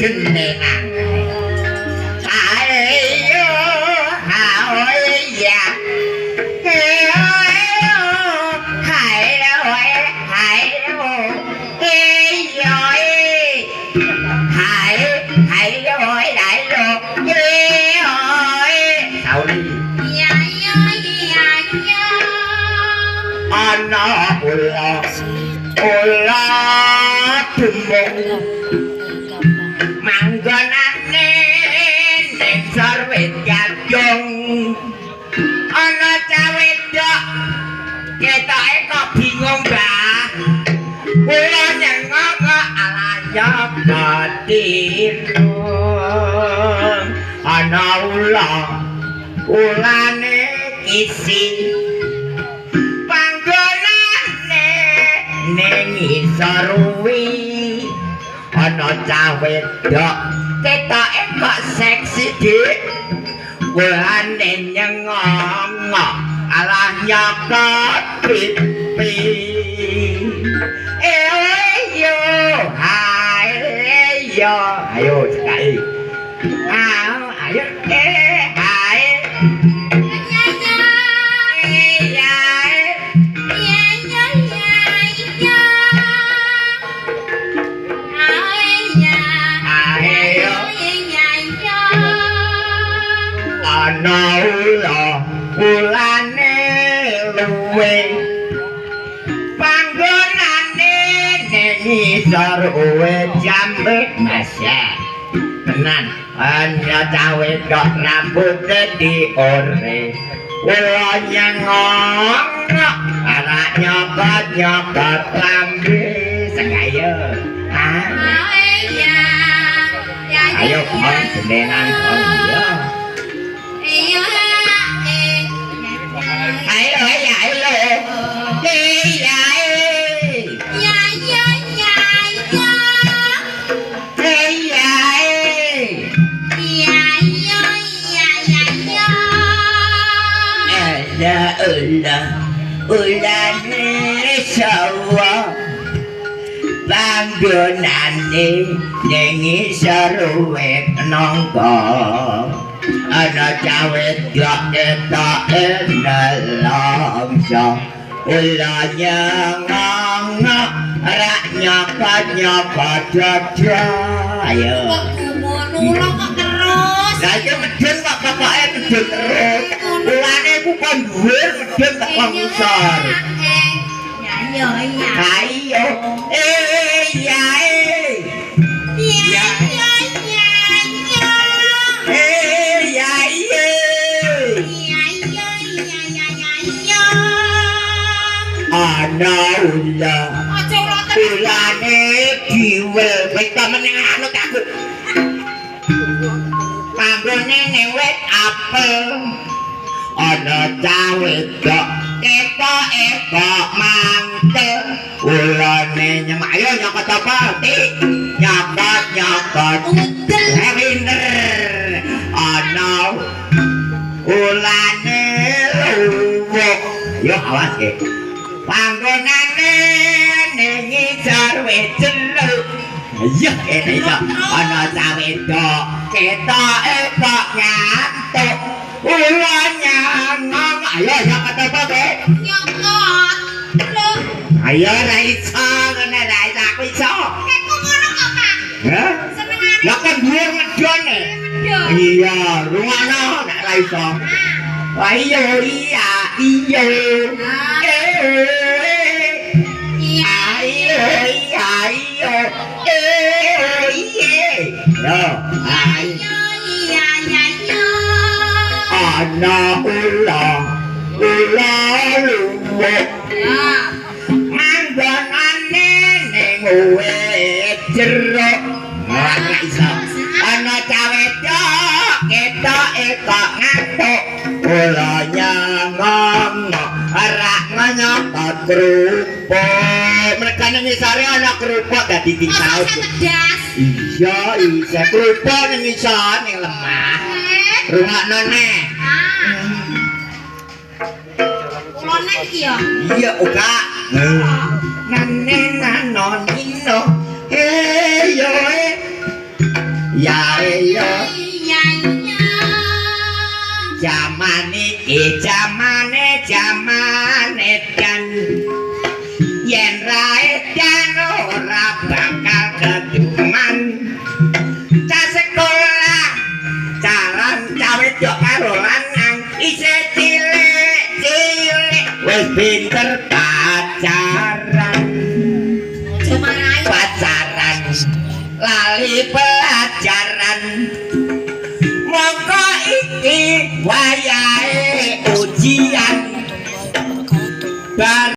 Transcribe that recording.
Gentenan. Ayo, ayo ya. Ayo, ayo, ayo. Ayo, ayo, ayo, ayo. Sauli. Ya ya ya ya. Ana ula ula demung manggonane ning sarwit gadung ana cah wedok ketoke kok bingung Mbah kula nyengok kok alaya katirung ana ula ulane kisi panggonane ning ngisor kuwi ana cah wedok ketoke kok seksi Dik ulane nyengok alah nyokot pipi yo ayo ayo cekaki ayo ae Ya ya. Ya Ya ya ya ya. Ya. Ayo Ya ya. Ana ula ulane luwe panggonane ning ngisor uwe jambe masya tenan ana cah wedok rambute diore ula nyengok anak nyokot nyokot lambe sengayo Ya. Ya ayo kon gendenan kon ya Iya. Ayo ayo ayo iya Ya ya ya ya. Iya Ya ya ya ya ya. Ela ula ulane sawa panggonane ning ngisor wit nangka ana cah wedok ketoke nelongso ula nyengok rak nyokot nyokot dada ayo Kok gumun ula kok terus. Lah iki medun kok pokoke medun terus. Ulane iku kon dhuwur medun tak kon ngisor. Ya ya ya. Ayo, ya Ya ya ya ya. Ya iya. Ya ya ya ya ya ya. Ana ula. Aja ula terus. Ulane diwel wis ta meneng anut aku. Panggone ning wit apel. Ana cah wedok ketoke kok mangkel. Ulane nyemak ayo nyokot apa? Tik. Nyokot nyokot. Udel. Pinter. Ana ulane luwuk. Yo awas ke. Panggonane ning ngisor wit celuk. Iya kene iso. Ana cah wedok ketoke kok ngantuk. Ula nyangong. Ayo nyokot apa kowe? Nyokot. Loh, Ayo ra iso ngene ra iso aku iso. kok ngono kok, Pak? Hah? Senengane Lah kan dhuwur medhone. medhun. Iya, rungokno nek ra iso. Wah iya iya iya. Iya. Ayo iya iya. Iya. Yo, ayo. Ya iya ya ya. Ana ula ula luwuk Ya. manggonane ning wit jeruk. Ora iso. Ana cah wedok ketoke kok ngantuk. Ula nyangong ora nyokot kerupuk. Mereka nang ngisore ana kerupuk dadi Masa disaut. setedas? Iya, isa kerupuk ning ngisor ning lemah. Rungokno neh. Ah. Kula nek iki ya. Iya, uga. Nane nano nino. Eh yo eh. Ya iya. Iya iya. Jaman iki jamane jaman edan. Yen ra edan ora bakal keduman. Cah sekolah calon cah wedok karo lanang isih cilik-cilik wis pinter pacaran. Aja marai. Pacaran lali pelajaran. Mongko iki wayahe